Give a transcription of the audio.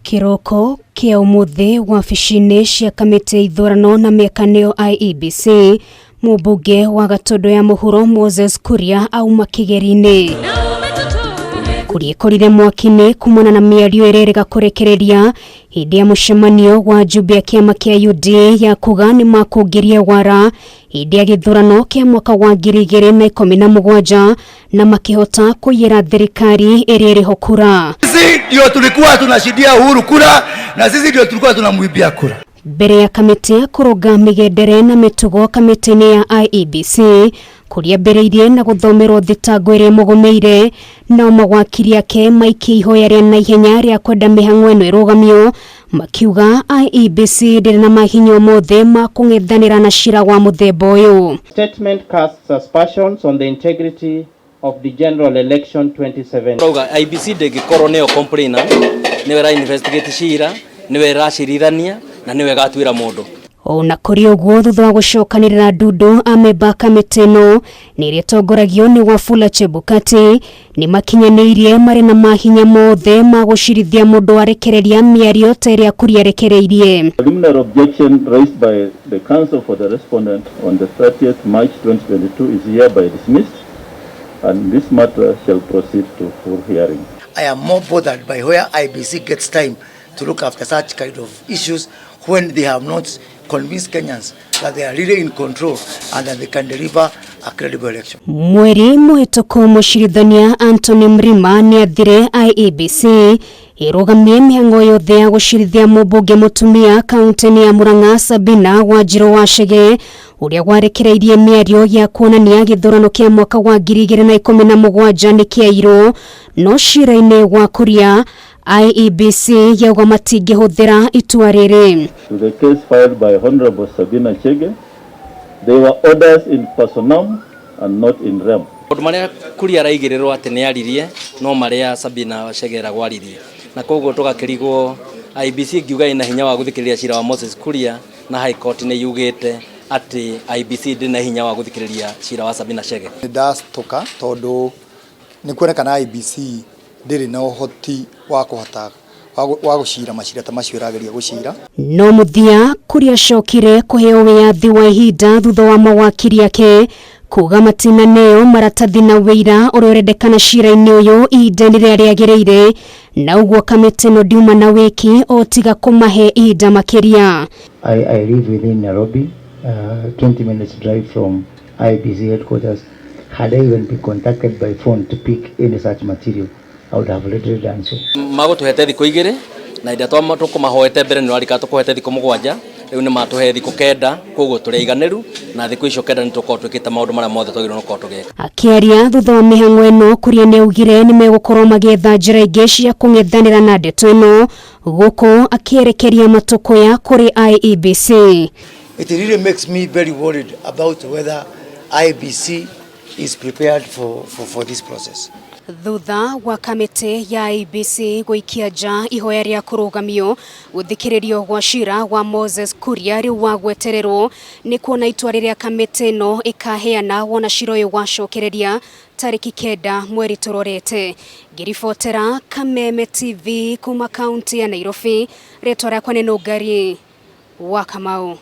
Kĩroko kĩa ũmũthĩ wabici-inĩ cia kamĩtĩ ya ithurano na mĩaka nĩyo IEBC, mũmbunge wa Gatũndũ ya Mũhuro Moses Kuria auma kĩgeri-inĩ. Kuria ĩkorire mwaki-inĩ kumana na mĩario ĩrerĩga kũrekereria hĩndĩ ya mũcemanio wa njumbe ya kĩama kĩa UDA ya kuga nĩ makũngĩria wara hĩndĩ ya gĩthurano kĩa mwaka wa 2017 na makĩhota kũiyĩra thirikari ĩrĩa ĩrĩho kura. Sisi ndio tulikuwa tunashindia Uhuru kura na sisi ndio tulikuwa tunamwibia kura. Mbere ya kamĩtĩ ya kũrũnga mĩgendere na mĩtugo kamĩtĩ-inĩ ya IEBC kũrĩa mbĩrĩirie na gũthomerwo thitango ĩrĩa ĩmũgũmĩire, nao mawakiri ake maikia ihoya rĩa naihenya rĩa kwenda mĩhang'o ĩno ĩrũgamio, makiuga IEBC ndĩrĩ na mahinya o mothe ma kũng'ethanĩra na cira wa mũthemba ũyũ. Statement casts aspersions on the integrity of the general election 2017. Rauga IEBC ndĩngĩkorwo nĩyo complainant, nĩwe ĩra investigate cira, nĩwe ĩracirithania na nĩwe ĩgatuĩra mũndũ. Ona kũrĩ ũguo, thutha wa gũcokanĩrĩra ndundu, amemba kamĩtĩ ĩno nĩ ĩrĩa ĩtongoragio nĩ Wafula Chebukati nĩ makinyanĩirie marĩ na mahinya mothe ma gũcirithia mũndũ warekereria mĩario ta ĩrĩa Kuria arekereirie. Preliminary objection raised by the counsel for the respondent on the 30th March 2022 is hereby dismissed, and this matter shall proceed to full hearing. I am more bothered by where IEBC gets time to look after such kind of issues when they have not convinced Kenyans that they are really in control and that they can deliver a credible election. Mweri mũhĩtũku, mũcirithania Anthony Mrima nĩ athire IEBC ĩrũgamie mĩhang'o yothe ya gũcirithia mũmbunge mũtumia kaunti-inĩ ya Murang'a Sabina Wanjiru wa Chege, ũrĩa warekereirie mĩario ya kuonania gĩthurano kĩa mwaka wa 2017 nĩ kĩairwo. No cira-inĩ wa Kuria, IEBC yauga matingĩhũthĩra itua rĩrĩ. To the case filed by Honorable Sabina Chege, they were orders in personam and not in rem. Maũndũ marĩa Kuria araigĩrĩrwo atĩ nĩ aririe no marĩa Sabina Chege eragwo aririe, na koguo tũgakĩrigwo IEBC ĩngiuga ĩna hinya wa gũthikĩrĩria cira wa Moses Kuria na High Court nĩ yugĩte atĩ IEBC ndĩna na hinya wa gũthikĩrĩria cira wa Sabina Chege. Nĩ ndacitũka tondũ nĩ kuonekana IEBC ndĩrĩ na ũhoti wa kũhota wa gũcira macira ta macio ĩrageria gũcira. No mũthia Kuria acokire kũheo wĩyathi wa ihinda thutha wa mawakiri ake kuga matinaneo maratathi na wĩira ũrĩa ũrendekana cira-inĩ ũyũ ihinda-inĩ rĩrĩa rĩagĩrĩire, na ũguo kamĩtĩ ĩno ndiuma na wĩki o tiga kũmahe ihinda makĩria. I live within Nairobi, 20 minutes drive from IEBC headquarters. Had I even been contacted by phone to pick any such material, I would have already done so. Magũtũhete thikũ 2, na hĩndĩ ĩrĩa tũkũmahoete mbere nĩ warika tũkũhete thikũ 7, rĩu nĩ matũhe thikũ 9, koguo tũrĩ aiganĩru na thikũ icio 9 nĩ tũkorwo twĩkĩte maũndũ marĩa mothe twagĩrĩirwo nĩ gũkorwo tũgĩka. Akĩaria thutha wa mĩhang'o ĩno, Kuria nĩ augire nĩ megũkorwo magĩetha njĩra ingĩ cia kũng'ethanĩra na ndeto ĩno, gũkũ akĩerekeria matũkũya kũrĩ IEBC. It really makes me very worried about whether IEBC is prepared for this process. Thutha wa kamĩtĩ ya IEBC gũikia nja ihoya rĩa kũrũgamio gũthikĩrĩrio gwa cira wa Moses Kuria, rĩu wa gwetererwo nĩ kuona itua rĩrĩa kamĩtĩ ĩno ĩkaheana wona cira ũyũ wacokereria tarĩki 9 mweri tũrorete. Ngĩribotera Kameme TV kuma kaunti ya Nairobi, rĩtwa rĩakwa nĩ Nũngari wa Kamau.